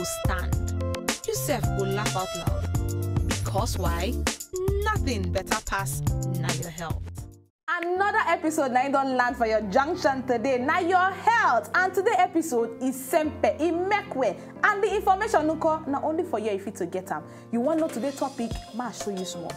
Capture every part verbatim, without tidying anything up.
stand. You sef go laugh out loud. Because why? Nothing better pass na your health. Another episode na im don land for your junction today. Na your health, and today episode is sempe, imekwe, and the information nko na only for here if you to get am. You wan know today topic? Ma show you small.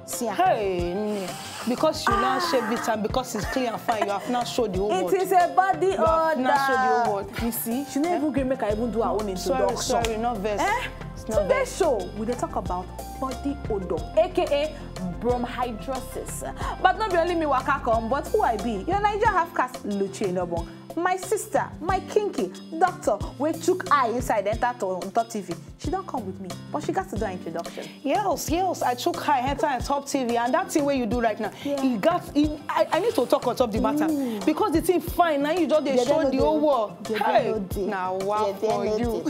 See am. Hey, Nne, because you now shape it and because it's clean and fine, you have now showed the whole world. It is a body You have now showed the whole order. World. You see? She no Eh? Even gree make I even do her own Sorry, introduction. Sorry, no vex. Eh? It's not Today vex. Show, we dey talk about body odor, A K A bromhidrosis. But no be only me waka come, but who I be? Your Naija half caste Luchi Enobong. My sister, my kinky, doctor, wey chook eye inside enter to on top T V. She don come with me, but she got to do her introduction. Yes, yes, I took her enter on top T V, and that thing where you do right now, yeah. It got, it, I, I need to talk on top the matter mm. Because the thing fine now. You just they show the whole world. Hey, now wow for you.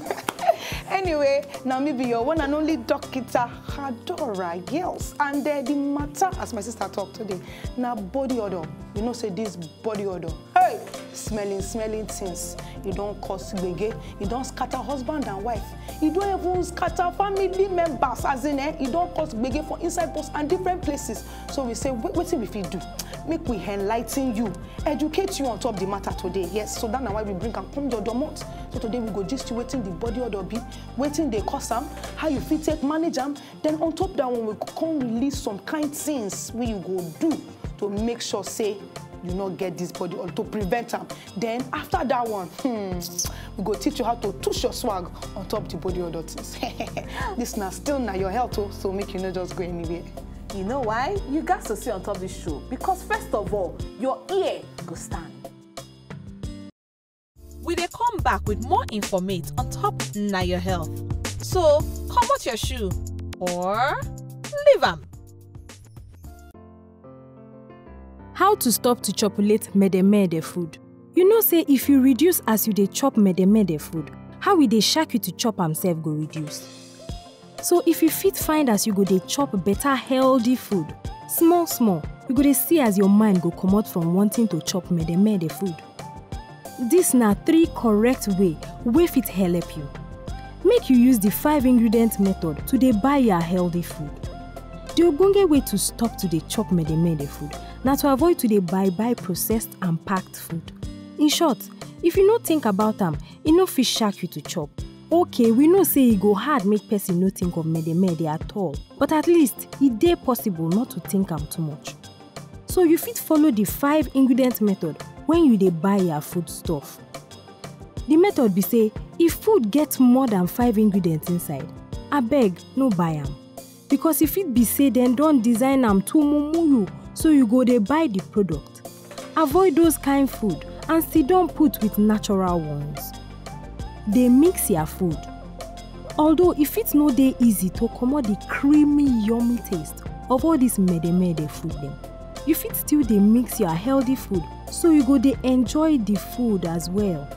Anyway, now maybe your one and only doctor Hadora, yes, and uh, the matter as my sister talked today, now body odor. You know, say this body odor. Hey, smelling smelling things. E don cause gbege, e don scatter husband and wife, e don even scatter family members, as in eh, e don cause gbege for inside bus and different places. So we say wetin we fit do, make we enlighten you, educate you on top the matter today. Yes, so that na why we bring am come your domot. So today we go gist you wetin the body odor be, wetin dey cause am, how you fit take manage am. Then on top that one, we come release some kind things wey you go do to make sure say you no get this body or to prevent am. Then after that one, hmm, we go teach you how to touch your swag on top the body odor things. This na still na your health o, so make you no just go anywhere. You know why? You gats to see on top this show because first of all, your ear go stand. We dey come back with more informate on top na your health. So, comot your shoe or leave am. How to stop to chopulate mede mede food. You know say if you reduce as you dey chop mede mede food, how e dey shark you to chop am sef go reduce. So if you fit find as you go dey chop better healthy food, small small, you go dey see as your mind go comot from wanting to chop mede mede food. Dis na three correct way wey fit helep you. Make you use di five ingredient method to dey buy ya healthy food. Di ogbonge way to stop to dey chop mede mede food na to avoid to dey buy buy processed and packed food. In short, if you no think about am, e no fit shark you to chop. Okay, we know say e go hard make person no think of mede mede at all, but at least e dey possible not to think am too much. So you fit follow the five ingredient method when you dey buy your food stuff. The method be say if food get more than five ingredients inside, abeg no buy am, because e fit be say dem don design am to mumu you, so you go dey buy the product. Avoid those kind food and sit down put with natural ones. Dey mix your food. Although e fit no dey easy to comot the creamy yummy taste of all this mede mede food dem, you fit still dey mix your healthy food so you go dey enjoy the food as well.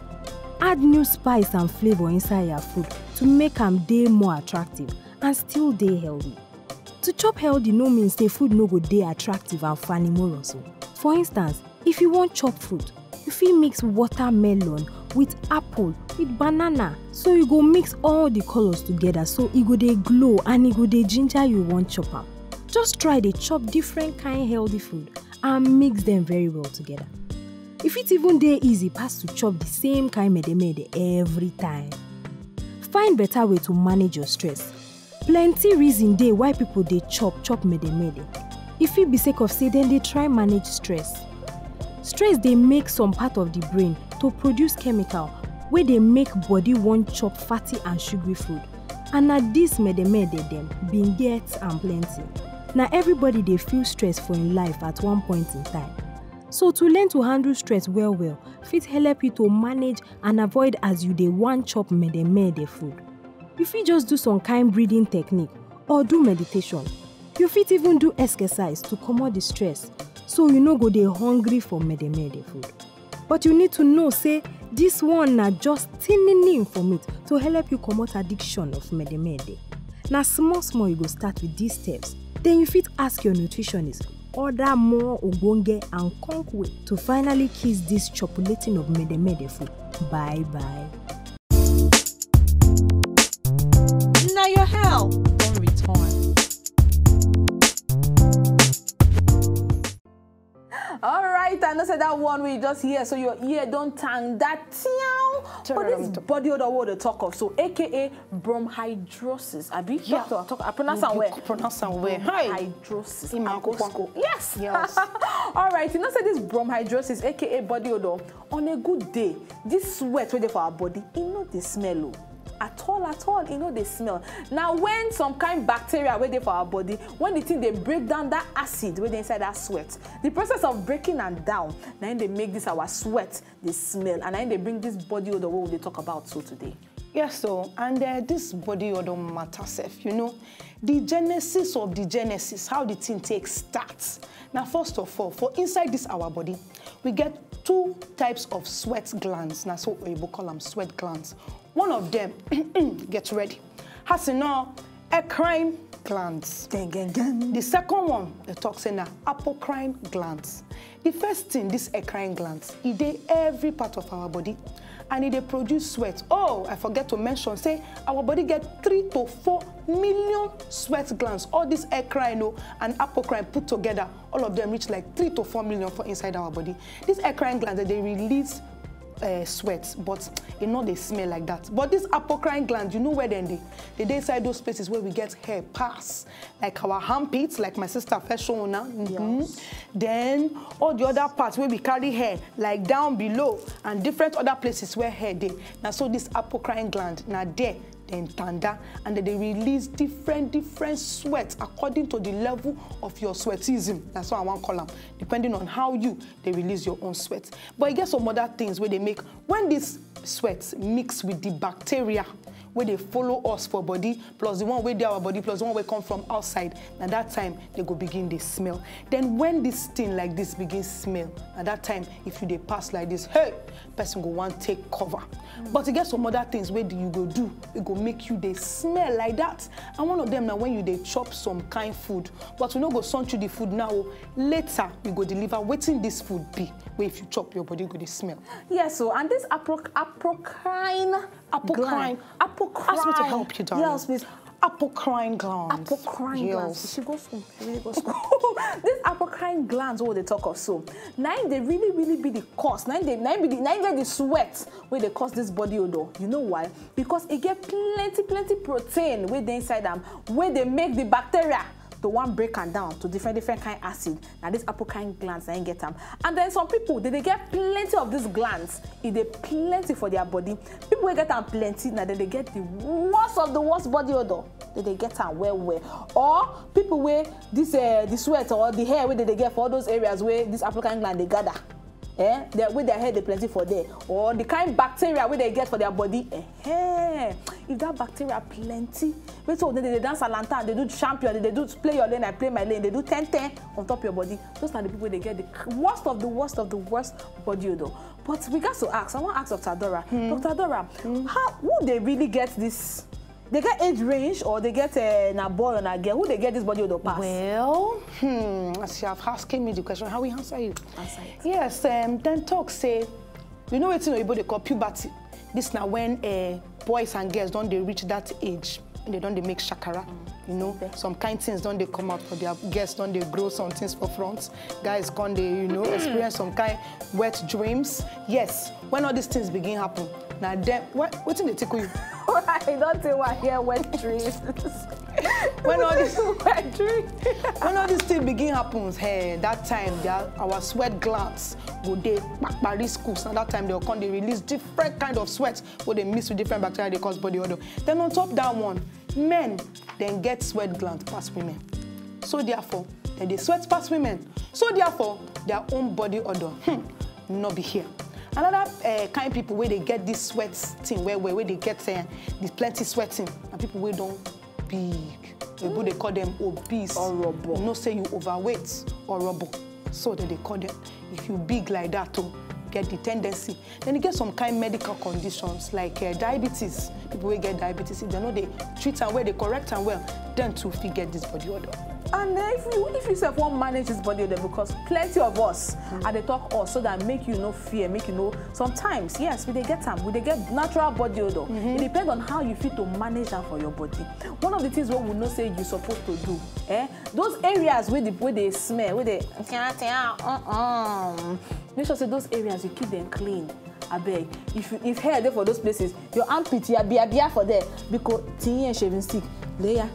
Add new spice and flavour inside your food to make am dey more attractive and still dey healthy. To chop healthy no mean say food no go dey attractive and fanimorous o. For instance, if you wan chop fruit, you fit mix watermelon with apple with banana, so you go mix all the colours together so e go dey glow and e go dey ginger you wan chop am. Just try dey chop different kind healthy food and mix dem very well together. E fit even dey easy pass to chop the same kind mede mede every time. Find better way to manage your stress. Plenty reason dey why people dey chop chop mede mede. E fit be sake of say dem dey try manage stress. Stress dey make some part of the brain to produce chemical wey dey make body wan chop fatty and sugary food, and na this mede mede dem bin get am plenty. Na everybody dey feel stress for im life at one point in time. So to learn to handle stress well well fit help you to manage and avoid as you dey wan chop mede mede food. You fit just do some kind breathing technique or do meditation. You fit even do exercise to comot the stress so you no go dey hungry for mede mede food. But you need to know say this one na just tinini informate to help you comot addiction of mede mede. Na small small you go start with these steps, then you fit ask your nutritionist order more ogbonge and conk way to finally kiss this chopulating of mede mede food. Bye bye. I know say that one wey you just hear, so your ear don tang that town. But this body odor wey we dey talk of, so A K A bronchidrosis, abi? Yeah. Doctor, talk, I pronounce You- am you well. Pronounce am well. Hi. Bronchidrosis. Ima I go akwụkwọ. school. Yes. Yes. All right, you know say this bronchidrosis, A K A body odor, on a good day, this sweat wey dey for our body, e no dey smell o. At all, at all, e no dey smell. Now, when some kind bacteria wey dey for our body, when the thing dey break down that acid wey dey inside that sweat, the process of breaking am down, na im dey make this our sweat dey smell, and na im dey bring this body odor wey we dey talk about so today. Yes, so, and uh, this body odor matter sef, you know, the genesis of the genesis, how the thing take start. Now, first of all, for inside this our body, we get two types of sweat glands. Now, so Oyibo call them sweat glands. One of them, get ready, has now endocrine glands. Gang, gang, gang. The second one, the toxin na apocrine glands. The first thing, this endocrine glands, e dey every part of our body, and e dey produce sweat. Oh, I forget to mention, say our body get three to four million sweat glands. All this endocrine, oh, and apocrine put together, all of them reach like three to four million for inside our body. These endocrine glands, they release uh, sweat, but e no dey smell like that. But this apocrine gland, you know where dem dey? They dey inside those places where we get hair pass, like our armpits, like my sister first show now. Mhm. Yes. Then all the other parts where we carry hair, like down below and different other places where hair dey. Now, so this apocrine gland, now there, then tanda, and then they release different, different sweat according to the level of your sweatism. That's what I want to call them, depending on how you they release your own sweat. But e get some other things where they make when this sweat mix with the bacteria where they follow us for body, plus the one where they our body, plus the one where come from outside, and that time they go begin they smell. Then when this thing like this begins smell, at that time, if you they pass like this, hey, person go want take cover. But e get some other things where you go do, it go make you they smell like that. And one of them now when you they chop some kind food, but we no go send you the food now. Later we go deliver wetin this food be. Where if you chop, your body go they smell. Yes, so, and this apro- apocrine Apocrine. gland. Apocrine. Ask me to help you, darling. Yes, please. Apocrine glands. Apocrine glands. Yes. She goes school. Really goes school. This apocrine glands, what they talk of so. Now they really, really be the cause. Now they, now be the, now get the sweat where they cause this body odor. You know why? Because it get plenty, plenty protein where they inside them, where they make the bacteria to one break am down to different, different kind acid. Now this apocrine glands, I get them. And then some people, they, they get plenty of these glands. If they plenty for their body, people will get them plenty. Now then they get the worst of the worst body odor. They, they get them well, well. Or people where this, uh, the sweat or the hair where they, they get for all those areas where this apocrine gland they gather. Eh? They, with their hair, they plenty for there. Or the kind bacteria where they get for their body. Eh, eh. If that bacteria plenty, wait, so they, they dance alanta, they do champion, they do play your lane, I play my lane, they do ten ten on top your body. Those are the people they get the worst of the worst of the worst body odor. But we got to ask, I want to ask Doctor Dora. Doctor Dora, how, who they really get this? They get age range, or they get uh, na boy or na girl? Who they get this body odor pass? Well, hmm, as you have asking me the question, how we answer you? Answer it. Yes, um, then talk say, you know wetin Oyibo they call puberty. This now when uh, boys and girls don't they reach that age, and they don't they make shakara. You know, some kind things don't they come out for their girls, don't they grow some things for front. Guys can they, you know, experience some kind wet dreams. Yes, when all these things begin happen, now then, what wetin they tickle you? I don't say why here wet dreams. When all this Wet dreams. When all this thing begin happens, hey, that time they are, our sweat glands go they paris schools. Now that time they come they release different kind of sweat where they mix with different bacteria they cause body odor. Then on top that one, men then get sweat gland pass women. So therefore, then they sweat pass women. So therefore, their own body odor, hmm, not be here. Another uh, kind people where they get this sweat thing where where, where they get uh, this plenty sweating, and people where don't big. People they call them obese. Orobo. You know say you overweight, orobo. So that they call them. If you big like that, to get the tendency. Then you get some kind medical conditions like uh, diabetes. People will get diabetes if they know they treat and where they correct and well, then too fit get this body odor. And then if you if you sef wan manage this body odor, because plenty of us, I dey talk us so that make you no fear, make you know. Sometimes, yes, we dey get am, we dey get natural body odor. It depends on how you fit to manage am for your body. One of the things wey we know say you suppose to do, eh, those areas wey dey wey dey smell, wey dey tia tia, uh-uh, make sure say those areas you keep them clean. Abeg, if you if hair dey for those places, your armpit, ya bia bia for there, biko, tin yen shaving stick, layer,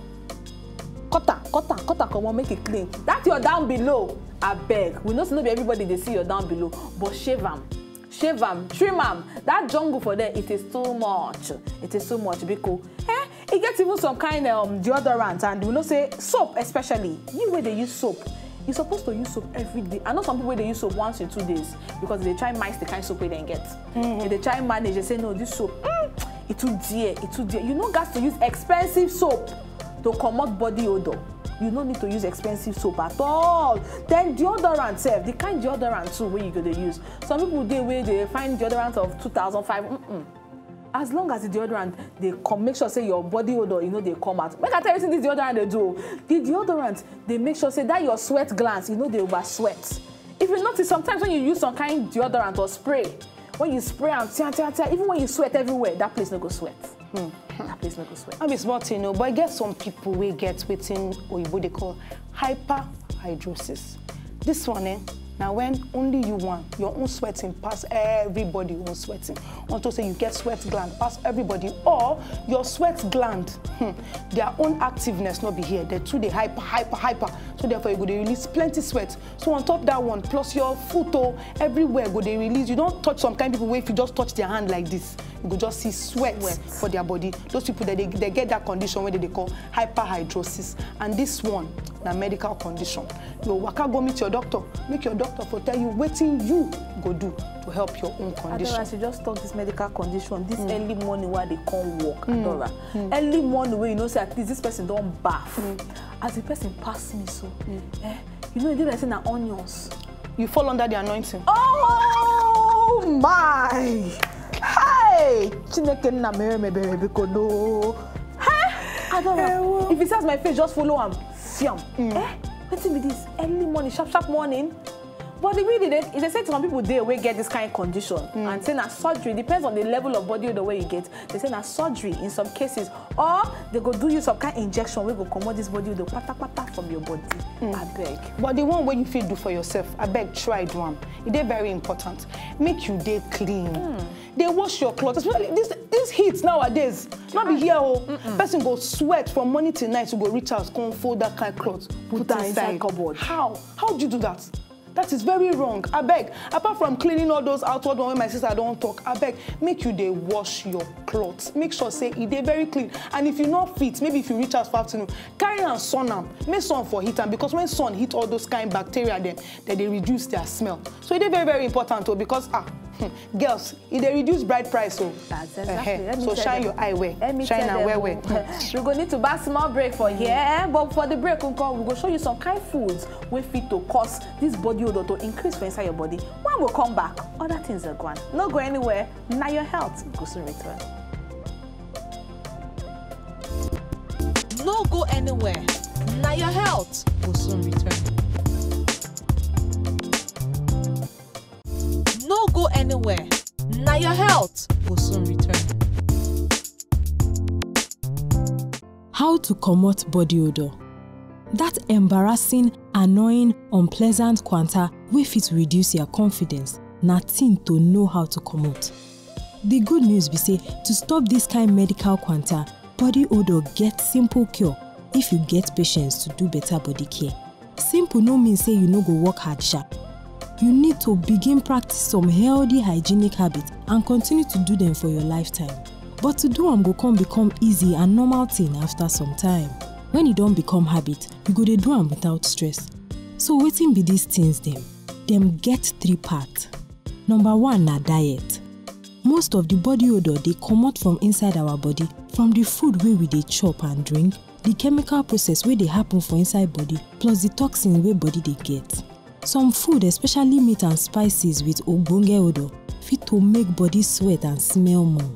cut am, cut am, cut am comot, make e clean. That your down below, abeg, we know say no be everybody dey see your down below, but shave am, shave am, trim am. That jungle for there, it is too much, it is too much, biko. Eh, e get even some kind um, deodorant, and we know say soap, especially you wey dey use soap, you suppose to use soap every day. I know some people wey dey use soap once in two days because they dey try mice the kind soap wey dem get. They dey try manage, they say, "No, this soap, mm, e too dear, e too dear." You no gats to use expensive soap to comot body odor. You no need to use expensive soap at all. Then deodorant sef, the kind deodorant too wey you go dey use. Some people dey wey dey find deodorant of two thousand five. Mm-mm. As long as the deodorant dey come, make sure say your body odor, e no dey come out. Make I tell you wetin this deodorant dey do o. The deodorant dey make sure say that your sweat glands, e no dey over sweat. If you notice, sometimes when you use some kind deodorant or spray, when you spray am, tia tia tia, even when you sweat everywhere, that place no go sweat. That place no go sweat. No be small thing o, but e get some people wey get wetin oyibo dey call hyperhidrosis. This one, eh, na when only you one, your own sweating pass everybody own sweating. Unto say you get sweat gland pass everybody, or your sweat gland, hmm, their own activeness no be here. They too dey hyper, hyper, hyper. So therefore, you go dey release plenty sweat. So on top that one, plus your foot o, everywhere go dey release. You don touch some kind people wey if you just touch their hand like this, you go just see sweat for their body. Those people that they, they get that condition wey they dey call hyperhidrosis. And this one na medical condition. You waka go meet your doctor, make your doctor for tell you wetin you go do to help your own condition. Otherwise, you just talk this medical condition, this early morning wey I dey come work, Adora. Early morning wey you know say at least this person don baff. As the person pass me so, eh, you know, e dey like say na onions. You fall under the anointing. Oh my! Hey! Chineke nna mere mebere biko no. Hey! Adora, if you see as my face just follow am, fiam. Eh? Wetin be this? Early morning, sharp sharp morning. But the way they, they say some people dey wey get this kind condition and say na surgery, depends on the level of body odor wey you get. They say na surgery in some cases, or they go do you some kind injection wey go comot this body odor patapata from your body. Abeg. But the one wey you fit do for yourself, abeg try do am. E dey very important. Make you dey clean. Dey wash your cloth, especially this this heat nowadays. No be here o. Person go sweat from morning till night, you go reach house, come fold that kind cloth, put am inside cupboard. How? How do you do that? That is very wrong. Abeg, apart from cleaning all those outward one wey my sister don talk, abeg, make you dey wash your cloth. Make sure say e dey very clean. And if you no fit, maybe if you reach out for afternoon, carry am sun am. Make sun for heat am, because when sun hit all those kind bacteria dem, dem dey reduce their smell. So e dey very, very important o, because, ah, girls, e dey reduce bride price o. That's exactly. Let me So tell shine them. your eye well. Let me Shine tell am them well o. well. We go need to buy small break for here, eh? But for the break, nko, we go show you some kind foods wey fit to cause this body odor to increase for inside your body. When we come back, other things are gone. No go anywhere. Na your health go soon return. No go anywhere. Na your health go soon return. No go anywhere. Na your health go soon return. How to comot body odor. That embarrassing, annoying, unpleasant kwanta wey fit reduce your confidence na thing to know how to comot. The good news be say to stop this kind medical kwanta, body odor get simple cure if you get patience to do better body care. Simple no mean say you no go work hard sha. You need to begin practice some healthy hygienic habits and continue to do them for your lifetime. But to do am go come become easy and normal thing after some time. When e don become habit, you go dey do am without stress. So wetin be these things dem? Dem get three parts. Number one na diet. Most of the body odor dey comot from inside our body from the food wey we dey chop and drink, the chemical process wey dey happen for inside body, plus the toxin wey body dey get. Some food, especially meat and spices with ogbonge odor, fit to make body sweat and smell more.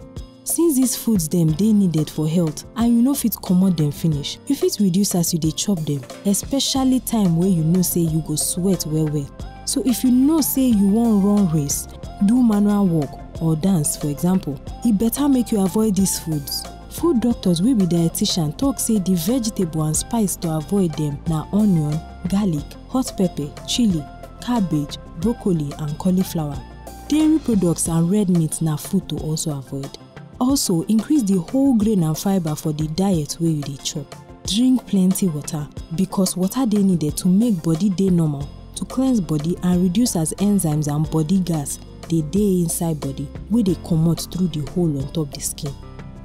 Since these foods dem dey needed for health and you no fit comot dem finish, you fit reduce as you dey chop dem, especially time wey you know say you go sweat well well. So if you know say you wan run race, do manual work or dance for example, e better make you avoid these foods. Food doctors wey be dietitian talk say the vegetable and spice to avoid dem na onion, garlic, hot pepper, chili, cabbage, broccoli and cauliflower. Dairy products and red meat na food to also avoid. Also, increase the whole grain and fibre for the diet wey you dey chop. Drink plenty water because water dey needed to make body dey normal, to cleanse body and reduce as enzymes and body gas dey dey inside body wey dey comot through the hole on top the skin.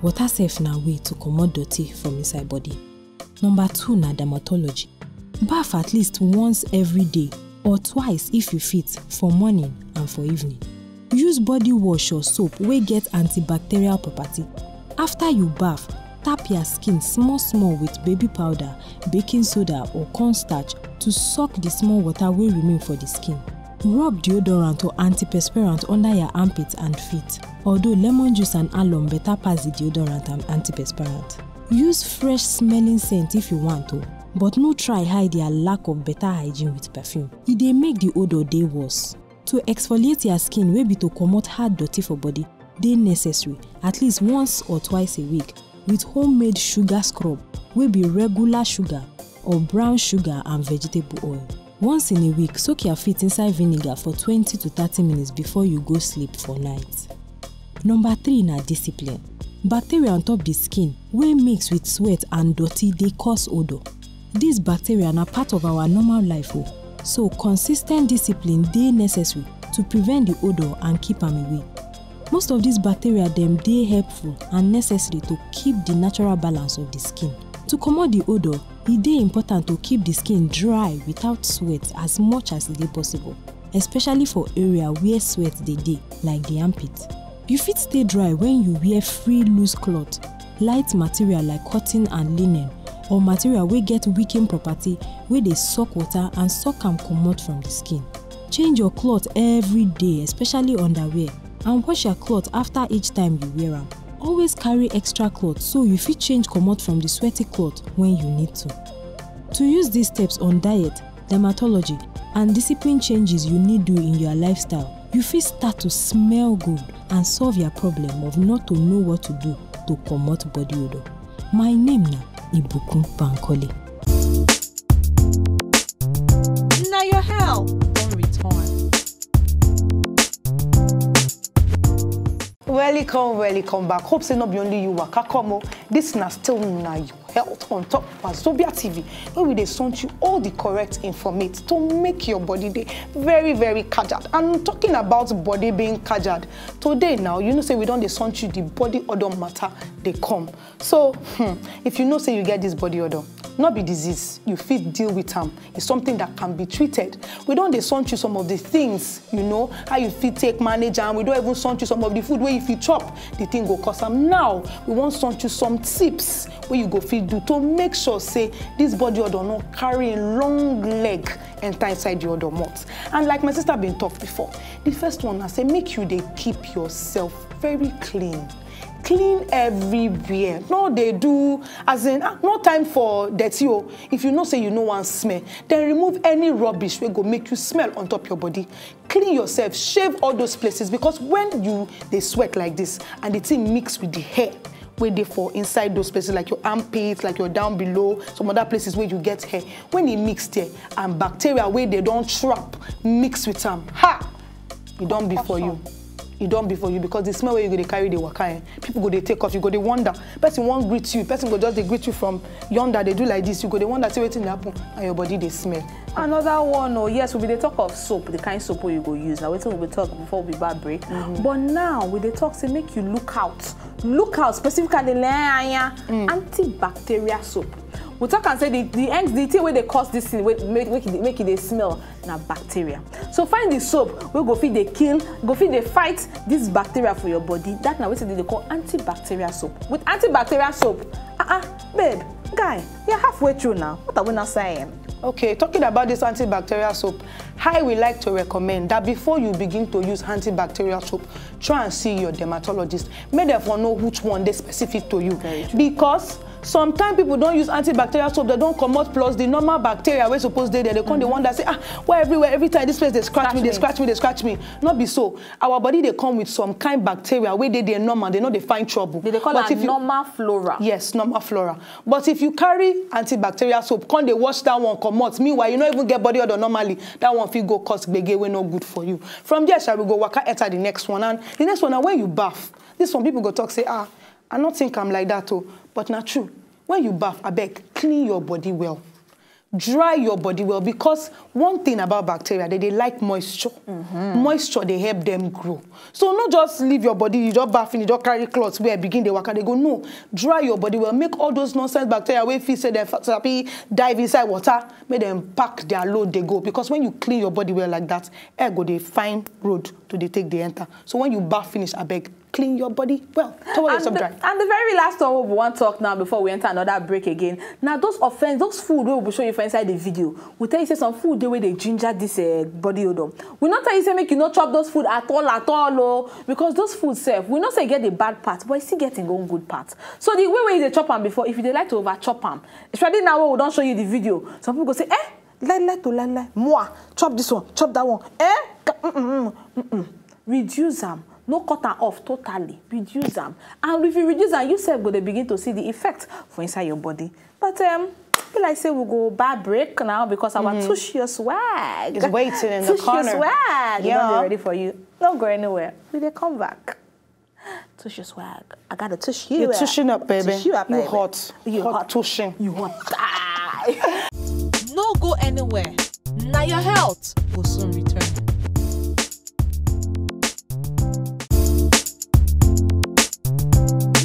Water sef na way to comot dirty from inside body. Number two na dermatology. Baff at least once every day or twice if you fit, for morning and for evening. Use body wash or soap wey get antibacterial property. After you baff, tap your skin small small with baby powder, baking soda or cornstarch to suck the small water wey remain for the skin. Rub deodorant or antiperspirant under your armpit and feet, although lemon juice and alum better pass the deodorant and antiperspirant. Use fresh smelling scent if you want to, but no try hide your lack of better hygiene with perfume. E dey make the odor dey worse. To exfoliate your skin wey be to comot hard dirty for body dey necessary at least once or twice a week with homemade sugar scrub wey be regular sugar or brown sugar and vegetable oil. Once in a week, soak your feet inside vinegar for twenty to thirty minutes before you go sleep for night. Number three na discipline. Bacteria on top the skin wey mix with sweat and dirty dey cause odor. These bacteria na part of our normal life o, so consistent discipline dey necessary to prevent the odor and keep am away. Most of these bacteria dem dey helpful and necessary to keep the natural balance of the skin. To comot the odor, e dey important to keep the skin dry without sweat as much as e dey possible, especially for area where sweat dey dey, like the armpit. You fit stay dry when you wear free loose cloth, light material like cotton and linen, or material wey get wicking property wey dey suck water and suck am comot from the skin. Change your cloth every day, especially underwear, and wash your cloth after each time you wear am. Always carry extra cloth so you fit change comot from the sweaty cloth when you need to. To use these steps on diet, dermatology, and discipline changes you need do in your lifestyle, you fit start to smell good and solve your problem of not to know what to do to comot body odor. My name na Ibukun Bankole. Na your health don return. Welcome, welcome back. Hope say no be only you waka come o. This na still na your health on top Wazobia T V, where we dey send you all the correct informate to make your body dey very, very kajad. And talking about body being kajad, today now, you know say we don dey send you the body odor matter dey come. So, hmm, if you know say you get this body odor, no be disease, you fit deal with am. It's something that can be treated. We don dey send you some of the things, you know, how you fit take manage am. We don even send you some of the food wey you fit chop. The thing go cause am. Now, we wan send you some tips wey you go fit do to make sure say this body odor no carry im long leg enter inside your domot. And like my sister been talk before, the first one na say make you dey keep yourself very clean. Clean everywhere. No dey do, as in, ah, no time for dirty o. If you know say you no wan smell, then remove any rubbish wey go make you smell on top your body. Clean yourself, shave all those places, because when you dey sweat like this and the thing mix with the hair wey dey for inside those places, like your armpits, like your down below, some other places where you get hair, when e mix there and bacteria wey dey don trap mix with am, ha! E don be for you. E don be for you, because the smell wey you go dey carry dey waka, eh, people go dey take off. You go dey wonder. Person wan greet you, person go just dey greet you from yonder, dey do like this. You go dey wonder say wetin dey happen, and your body dey smell. Another one, oh yes, we be dey talk of soap, the kind soap wey you go use. Na wetin we be talk before we back break. Mm-hmm. But now we dey talk say make you look out, look out specifically leanya, mm, antibacterial soap. We talk and say the the ends the thing wey dey cause this thing wey make make e dey- make e dey smell na bacteria. So find the soap wey go fit dey kill, go fit dey fight this bacteria for your body. That na wetin dem dey call antibacterial soap. With antibacterial soap, ah ah, babe, guy, you're halfway through now. What are we not saying? Okay, talking about this antibacterial soap, I would like to recommend that before you begin to use antibacterial soap, try and see your dermatologist. Make dem for know which one dey specific to you. Very true. Because sometimes people don use antibacterial soap, dem don comot plus the normal bacteria wey suppose dey there. Dem come dey wonder say, ah, why everywhere, every time this place dey scratch me, dey scratch me, dey scratch me. No be so. Our body dey come with some kind bacteria wey dey there normal, dem no dey find trouble. Dem dey call am normal flora. Yes, normal flora. But if you carry antibacterial soap, come dey wash that one comot, meanwhile you no even get body odor normally, that one fit go cause gbege wey no good for you. From there sha, we go waka enter the next one, and the next one na when you baff. This one, people go talk say, ah, I no think am like that o, but na true. When you baff, abeg, clean your body well. Dry your body well, because one thing about bacteria, dem dey like moisture. Moisture dey help dem grow. So no just leave your body, you just baff finish, just carry cloth wear, begin dey waka dey go. No, dry your body well, make all those nonsense bacteria wey feel say dem fa- sabi dive inside water, make dem pack their load dey go. Because when you clean your body well like that, air go dey find road to dey take dey enter. So when you baff finish, abeg, clean your body well, towel yourself dry. And the very last one we wan talk now before we enter another break again, na those offense, those food wey we show you for inside the video. We tell you say some food dey wey dey ginger this uh, body odor. We no tell you say make you no chop those food at all, at all o, because those food sef, we know say e get the bad part, but e still get im own good part. So the way wey you dey chop am before, if you dey like to over chop am, especially now wey we don show you the video, some people go say, eh, lie lie to lie lie, moi, chop this one, chop that one, eh, Ka- mm-mm, mm-mm. Reduce am, no cut am off totally, reduce am. And if you reduce am, you sef go dey begin to see the effect for inside your body. But um, be like say we go bar break now because our mm-hmm. Tush Your Swag. It's waiting in the corner. Tush Your Swag. Yeah. It's ready for you. Don't go anywhere. We dey come back. Tush Your Swag. I gotta tush you. You're up. Tushing up, baby. Tush you up, you baby. Hot. You hot, hot tushing. You hot. Die. No go anywhere. Now your health will soon return.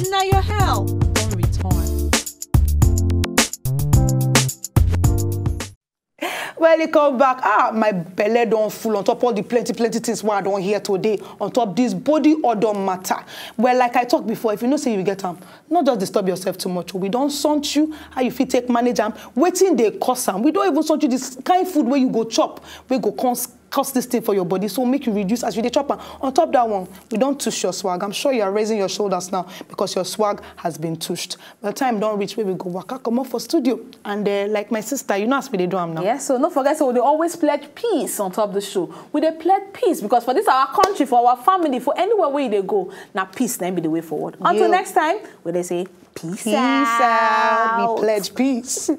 Now your health will return. Welcome back. Ah, my belly don't full on top all the plenty, plenty things what I don't hear today on top this body odor matter. Well, like I talked before, if you know say you get them, not just disturb yourself too much. We don't sound you how you feel take manage them. Waiting they cause them. We don't even sound you this kind food where you go chop, we go cons cause this thing for your body, so make you reduce as you dey chop am. On top that one, we don't touch your swag. I'm sure you are raising your shoulders now because your swag has been touched. But time don't reach where we go waka come up for studio. And uh, like my sister, you know as we dey do am now. Yes, so don't forget, so we dey always pledge peace on top the show. We dey pledge peace because for this our country, for our family, for anywhere where they go, now peace then be the way forward. Until next time, we dey say peace, peace out. Out. We pledge peace.